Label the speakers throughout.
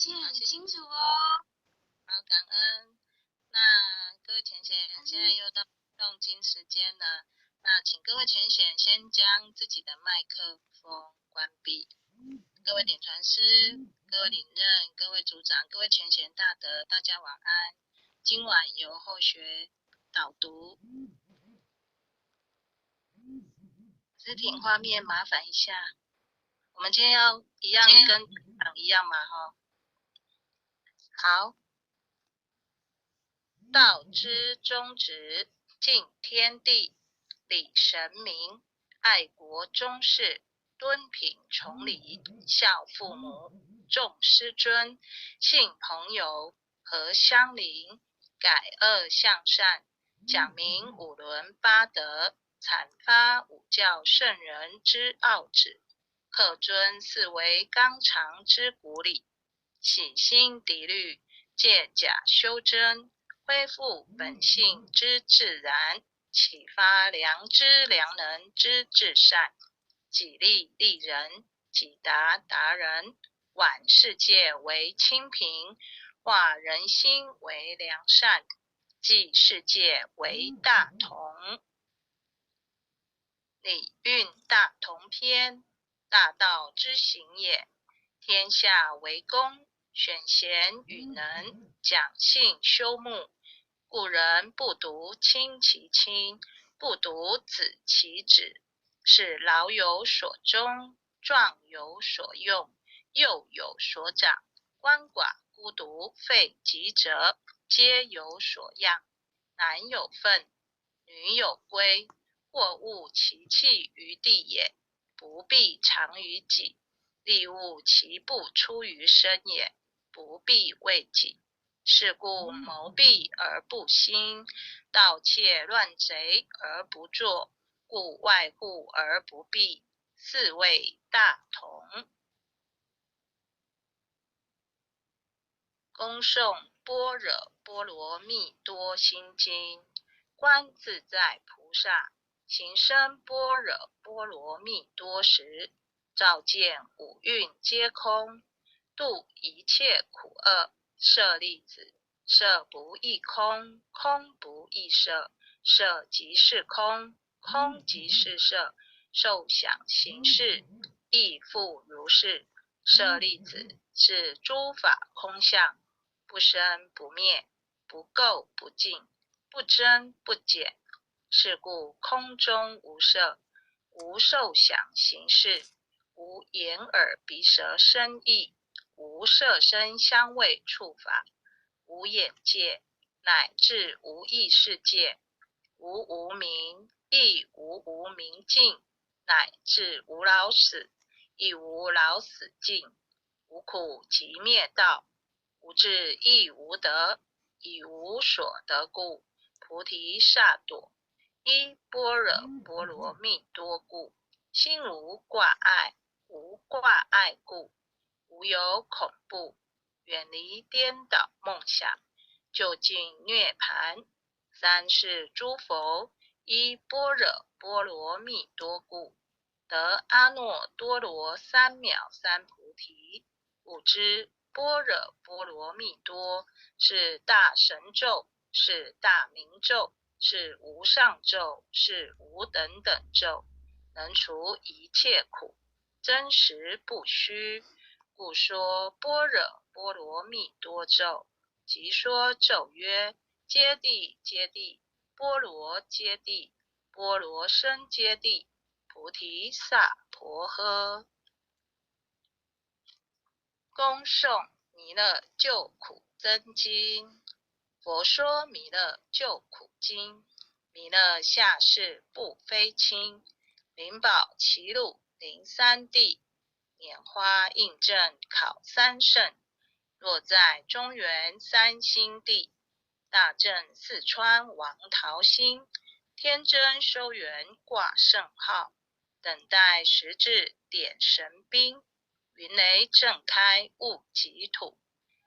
Speaker 1: 见很清楚哦。
Speaker 2: 好，感恩。那各位浅显，现在又到诵经时间了。那请各位浅显先将自己的麦克风关闭。各位点传师、各位领任、各位组长、各位前贤大德，大家晚安。今晚由后学导读。肢体画面麻烦一下。我们今天要一样跟一样嘛，哈。好，道之宗旨，敬天地，礼神明，爱国忠士，敦品崇礼，孝父母，重师尊，信朋友，和乡邻，改恶向善，讲明五伦八德，阐发五教圣人之奥旨，恪遵四维纲常之古礼，洗心涤虑，借假修真，恢复本性之自然，启发良知良能之至善，己利利人，己达达人，挽世界为清平，化人心为良善，济世界为大同。礼运大同篇，大道之行也。天下为公，选贤与能，讲信修睦。故人不独亲其亲，不独子其子，是老有所终，壮有所用，幼有所长，鳏寡孤独废疾者，皆有所养。男有分，女有归。或物其弃于地也，不必藏于己；利物其不出于身也，不必为己。是故谋避而不兴，盗窃乱贼而不作，故外户而不闭，是谓大同。恭诵般若波罗蜜多心经，观自在菩萨行深般若波罗蜜多时，照见五蕴皆空，度一切苦厄。舍利子，色不异空，空不异色，色即是空，空即是色，受想行识亦复如是。舍利子，是诸法空相，不生不灭，不垢不净，不增不减。是故空中无色，无受想行识，无眼耳鼻舌身意，无色声香味触法，无眼界，乃至无意识界，无无明，亦无无明尽，乃至无老死，亦无老死尽，无苦集灭道，无智亦无得，以无所得故，菩提萨埵。依般若波罗蜜多故，心无挂碍，无挂碍故，无有恐怖，远离颠倒梦想，究竟涅槃。三世诸佛依般若波罗蜜多故，得阿耨多罗三藐三菩提。故知般若波罗蜜多是大神咒，是大明咒，是无上咒，是无等等咒，能除一切苦，真实不虚。故说般若波罗蜜多咒。即说咒曰：揭谛揭谛，波罗揭谛，波罗僧揭谛，菩提萨婆诃。恭诵弥勒救苦真经。佛说弥勒救苦经，弥勒下世不非亲，灵宝齐鲁灵三地，拈花印证考三圣，落在中原三星地，大正四川王桃心，天真修缘挂圣号，等待时至点神兵，云雷震开悟极土。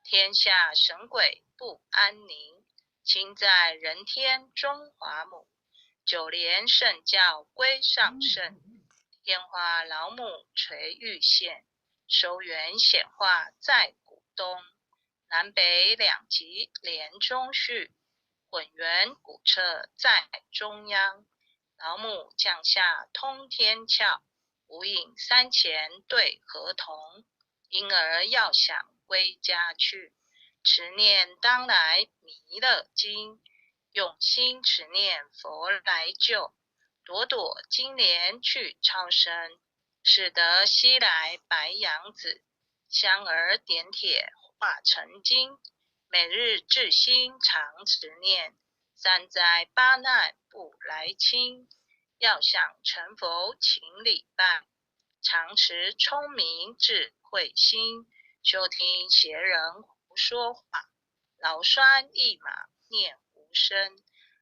Speaker 2: 天下神鬼不安宁，亲在人天中华母，九莲圣教归上圣，天花老母垂玉线，收圆显化在古东，南北两极连中续，混元古彻在中央。老母降下通天窍，无影三乾对合同。婴儿要想归家去，持念当来弥勒经，用心持念佛来救，朵朵金莲去超生，使得西来白羊子，香儿点铁化成金，每日至心常持念，三灾八难不来侵。要想成佛勤礼拜，常持聪明智慧心，休听邪人胡说话。劳栓一马念无声，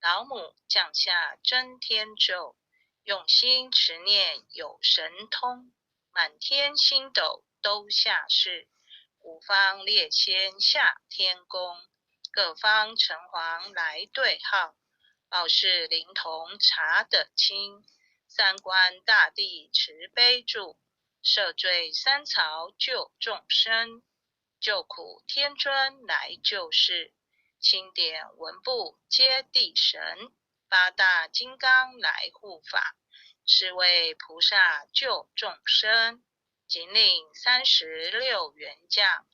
Speaker 2: 老母降下真天咒，用心持念有神通，满天星斗都下世，五方列仙下天宫，各方城隍来对号，报事灵童查得清，三官大帝慈悲助，赦罪三朝救众生，救苦天尊来救世，钦点文部接地神，八大金刚来护法，是为菩萨救众生。紧领36员将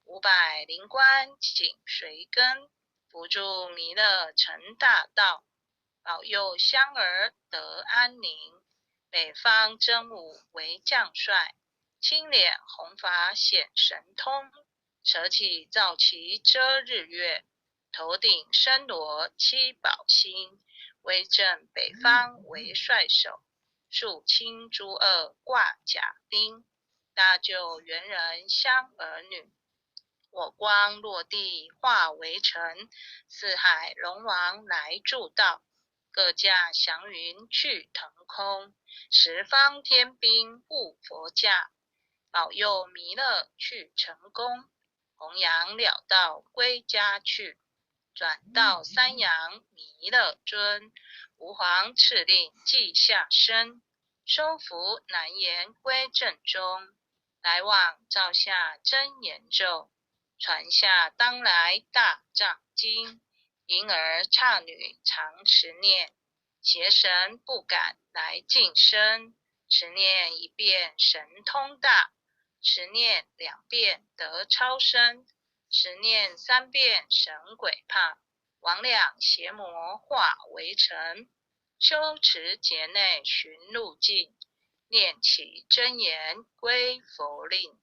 Speaker 2: ，500灵官紧随跟，扶助弥勒成大道，保佑香儿得安宁。北方真武为将帅，青脸红发显神通，扯起皂旗遮日月，头顶身罗七宝星，威震北方为帅首，肃清诸恶挂甲兵，搭救猿人香儿女。火光落地化为尘，四海龙王来助道，各驾祥云去腾空，十方天兵护佛驾，保佑弥勒去成功，弘扬了道归家去，转到三阳弥勒尊，吾皇敕令记下身，收服难言归正宗，来往造下真言咒，传下当来大藏经，婴儿刹女常持念，邪神不敢来近身。持念一遍神通大，持念两遍得超生，持念三遍神鬼怕，魍魉邪魔化为尘。修持劫内寻路径，念起真言归佛令。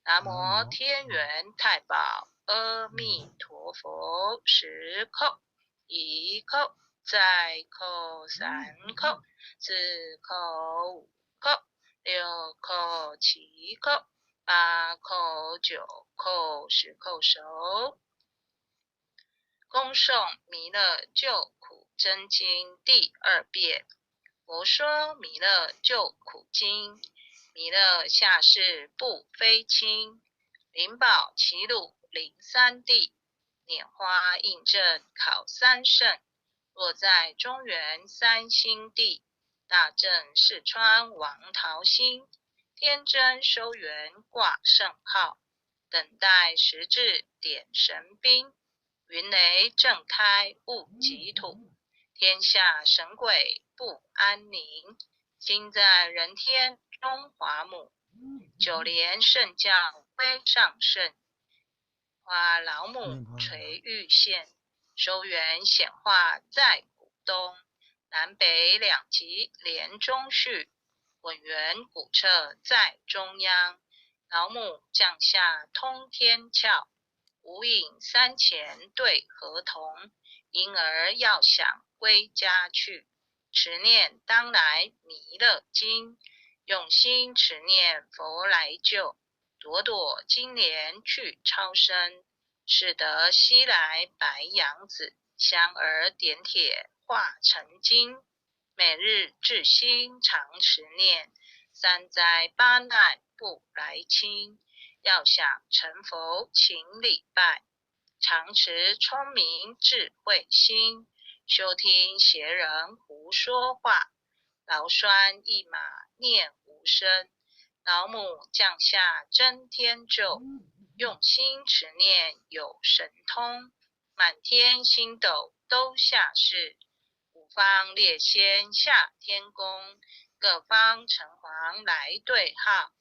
Speaker 2: 南无天元太保阿弥陀佛。十叩，一叩，再叩，三叩，四叩，五叩，六叩，七叩，八叩，九叩，十叩首。恭诵弥勒救苦真经第二遍。佛说弥勒救苦经。弥勒下世不非亲，灵宝齐鲁灵三地，拈花印证考三圣。落在中原三星地，大正四川王桃心，天真收元挂圣号，等待时至点神兵，云雷震开雾及土，天下神鬼不安宁。心在人天中华母，九莲圣教归上圣，花老母垂玉线，收元显化在古东，南北两极连中续，混元古彻在中央，老母降下通天窍，无影三乾对合同，婴儿要想归家去，持念当来弥勒经，用心持念佛来救，朵朵金莲去超生，使得西来白羊子，香儿点铁化成金，每日至心常持念，三灾八难不来侵。要想成佛勤礼拜，常持聪明智慧心，休听邪人胡说话。劳栓一马念无声，老母降下真天咒，用心持念有神通，满天星斗都下世，五方列仙下天宫，各方城隍来对号，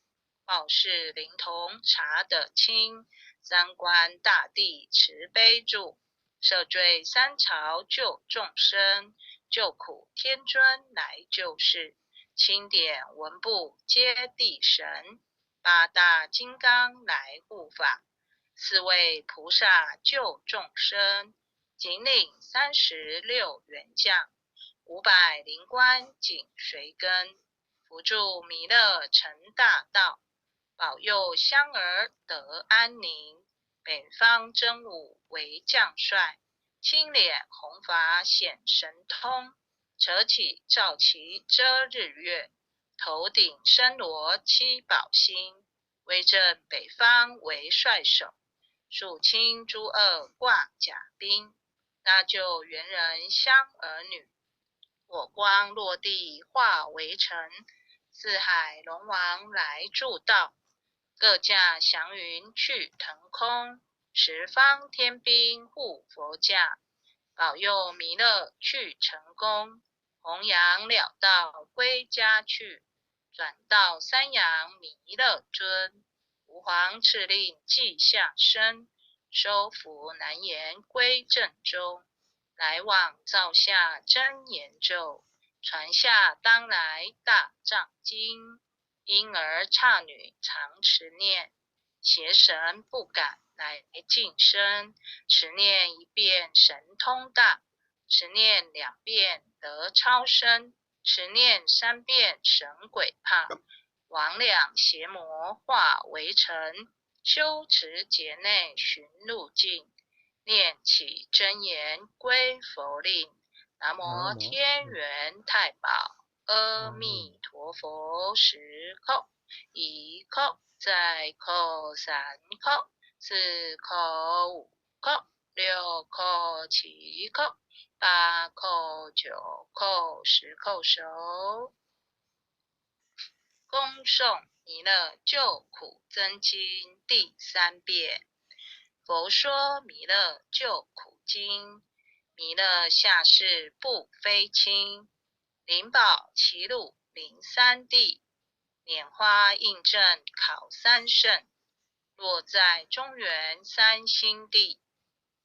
Speaker 2: 报事灵童查得清，三官大帝慈悲助，赦罪三朝救众生，救苦天尊来救世，钦点文部揭谛神。八大金刚来护法，四位菩萨救众生，紧领36员将，500灵官紧随跟，扶助弥勒成大道，保佑香儿得安宁。北方真武为将帅，青脸红发显神通，扯起皂旗遮日月。头顶森罗七宝星，威震北方为帅首，肃清诸恶挂甲兵，搭救猿人香儿女。火光落地化为尘，四海龙王来助道，各驾祥云去腾空，十方天兵护佛驾，保佑弥勒去成功。弘扬了道归家去，转到三阳弥勒尊，吾皇敕令记下身，收服难言归正宗，来往造下真言咒，传下当来大藏经。婴儿刹女常持念，邪神不敢来近身，持念一遍神通大。持念两遍得超生，持念三遍神鬼怕，魍魉邪魔化为尘，修持劫内寻路径，念起真言归佛令。南无天元太保阿弥陀佛。十叩，一叩，再叩，三叩，四叩，五叩，六叩，七叩，八叩，九叩，十叩首。恭诵弥勒救苦真经第三遍。佛说弥勒救苦经，弥勒下世不非亲，灵宝齐鲁灵三地，拈花印证考三圣，落在中原三星地。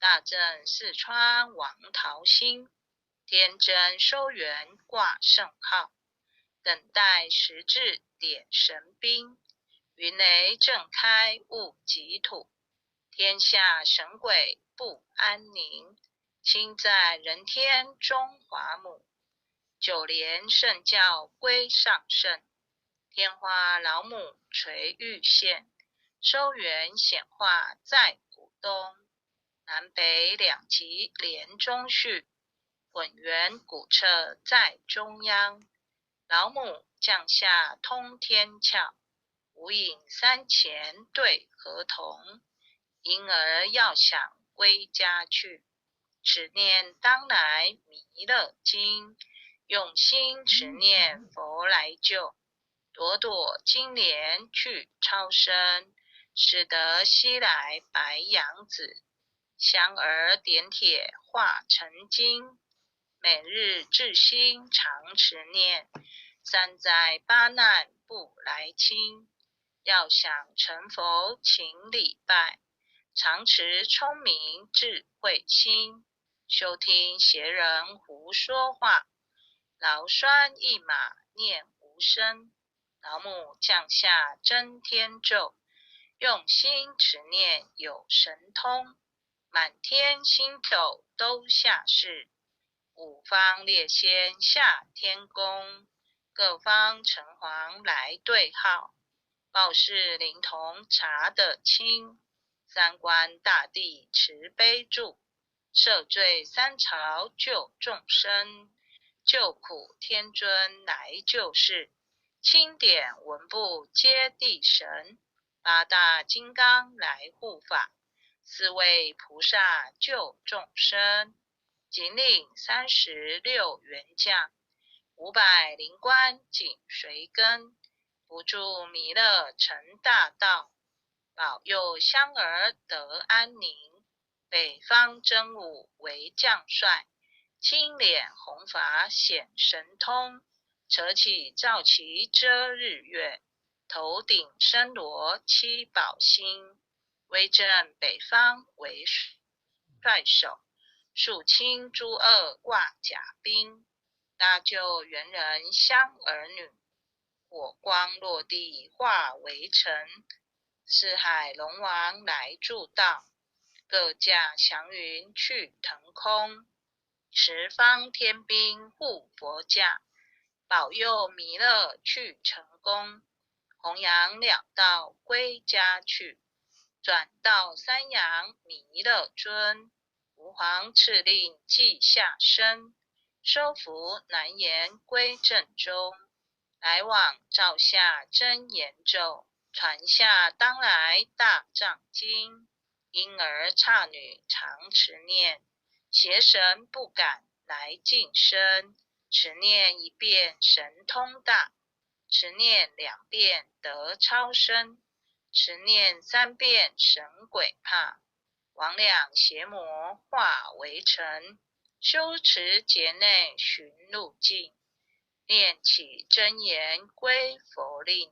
Speaker 2: 大正四川王桃心，天真收元挂圣号，等待时至点神兵，云雷震开悟极土，天下神鬼不安宁，亲在人天中华母，九莲圣教归上圣，天花老母垂玉线，收元显化在古东。南北两极连中续，混元古彻在中央。老母降下通天窍，无影三乾对合同。婴儿要想归家去，持念当来弥勒经，用心持念佛来救，朵朵金莲去超生，使得西来白羊子。香儿点铁化成金，每日至心常持念，三灾八难不来侵。要想成佛，请礼拜，常持聪明智慧心，休听邪人胡说话。劳栓一马念无声，老母降下真天咒，用心持念有神通。满天星斗都下世，五方列仙下天宫，各方城隍来对号，报事灵童查得清，三官大帝慈悲助，赦罪三朝救众生，救苦天尊来救世，钦点文部揭谛神，八大金刚来护法。四位菩萨救众生，紧领36员将，500灵官紧随跟，扶助弥勒成大道，保佑香儿得安宁。北方真武为将帅，青脸红发显神通，扯起皂旗遮日月，头顶森罗七宝星，威震北方为帅首，肃清诸恶挂甲兵，搭救猿人香儿女，火光落地化为尘，四海龙王来助道，各驾祥云去腾空，十方天兵护佛驾，保佑弥勒去成功，弘扬了道归家去，转到三阳弥勒尊，吾皇敕令记下身，收服难言归正宗，来往照下真言咒，传下当来大藏经，婴儿刹女常持念，邪神不敢来近身，持念一遍神通大，持念两遍得超生，持念三遍神鬼怕，魍魉邪魔化为尘，修持劫内寻路径，念起真言归佛令。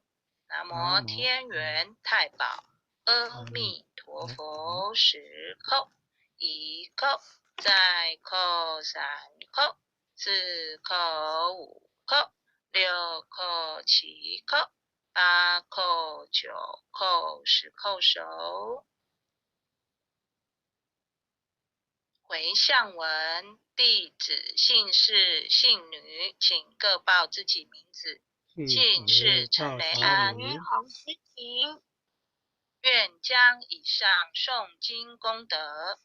Speaker 2: 南无天元太保阿弥陀佛，十叩，一叩，再叩三叩，四叩五叩，六叩七叩，八叩九叩十叩首。回向文，弟子姓氏姓女，请各报自己名字。姓氏陈雷安，
Speaker 1: 洪思婷。
Speaker 2: 愿将以上诵经功德，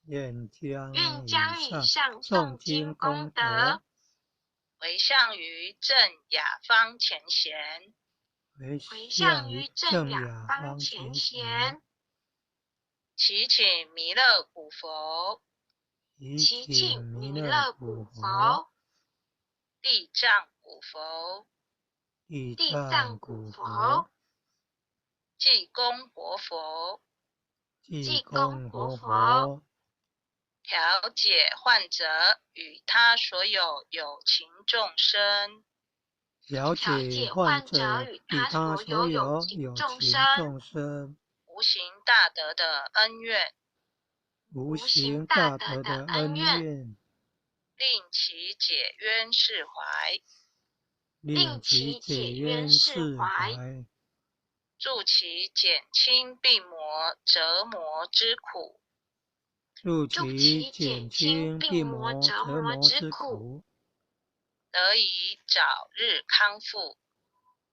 Speaker 3: 愿将
Speaker 1: 愿将以上诵经功德，
Speaker 2: 回向于正雅方前贤，
Speaker 1: 回向于正雅方前贤，
Speaker 2: 祈请弥勒古佛，
Speaker 1: 祈请弥勒古佛，
Speaker 2: 地藏古佛，
Speaker 1: 地藏古佛，
Speaker 2: 济公活佛，
Speaker 1: 济公活佛，
Speaker 2: 调解患者与他所有有情众生，
Speaker 3: 调解患者与他所有有情众生，
Speaker 2: 无形大德的恩怨，
Speaker 3: 无形大德的恩怨，
Speaker 2: 令其解冤释怀，
Speaker 3: 令其解冤释怀，
Speaker 2: 助其减轻病魔折磨之苦，
Speaker 3: 助其减轻病魔折磨之苦，
Speaker 2: 得以早日康复，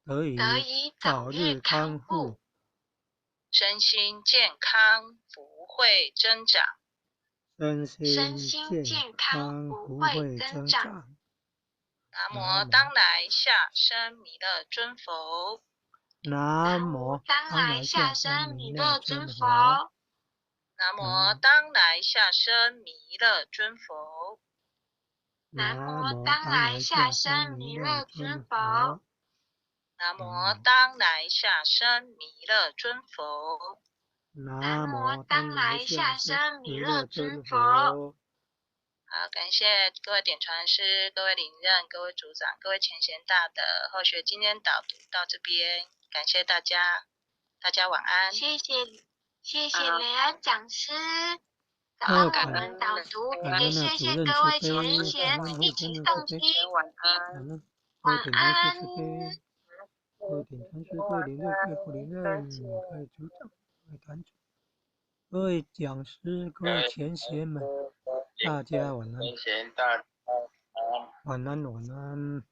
Speaker 3: 得以早日康复，
Speaker 2: 身心健康，福慧增长，
Speaker 3: 身心健康，福慧增长。
Speaker 2: 南无当来下生弥勒尊佛。
Speaker 3: 南无
Speaker 1: 当来下生弥勒尊佛。
Speaker 2: 南无当来下生弥勒尊佛。
Speaker 1: 南无当来下生弥勒尊佛。
Speaker 2: 南无当来下生弥勒尊佛。
Speaker 1: 南无当来下生弥勒尊佛。
Speaker 2: 好，感谢各位点传师、各位领任、各位组长、各位前贤大德。后学今天导读到这边，感谢大家，大家晚安。
Speaker 1: 谢谢，谢谢雷安讲师，早安，感恩导读，也谢谢各位前贤一起诵经。
Speaker 4: 晚安，
Speaker 1: 晚安。
Speaker 3: 各位点传师、各位领任、各位领任、各位组长、各位团长、各位讲师、各位前贤们。大家晚安。
Speaker 5: 前贤大家
Speaker 3: 晚安，晚安。